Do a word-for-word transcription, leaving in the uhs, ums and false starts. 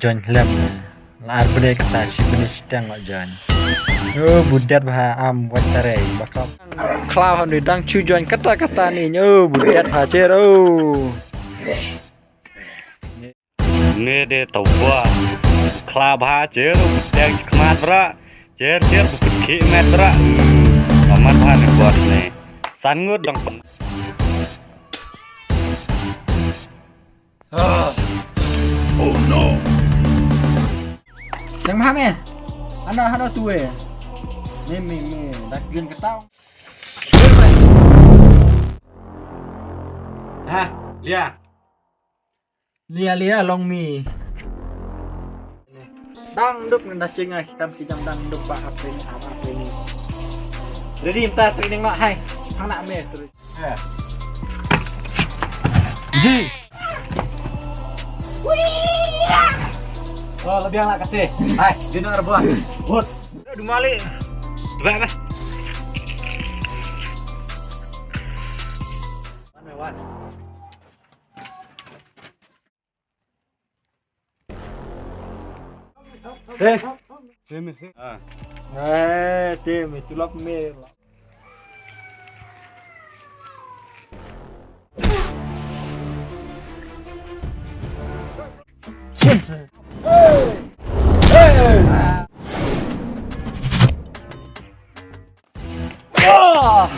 Join lem. La ar bne kata shi bne shiteng la join. Oh, budet bha am wat tare bakap. Khlaw han dang chu join kata kata ni. Oh, budet bha cher. Oh. Ne de tau bos. Khlaw bha cher. Budet khmat bra. Cher cher buket ki met bra. Amat bha ne bos ne. San ngut dang. Ah. Oh no. Tang ma me. Ana hana tuwe. Me me me. Dak gin kataw. Ha, lia. Lia lia long mi. Dang duk nda chinga ki kam ki jam dang duk ba hap ni hap ni. Ready mta training ma hai. Hang na me terus. Ji. Oh, lebih anak kate. Hai, dinner bos. Good. Aduh malik. Coba apa? One by one. Same. Same, same. Ah. Eh, tim itu lap me. Same, same. Hey! Hey! Ah!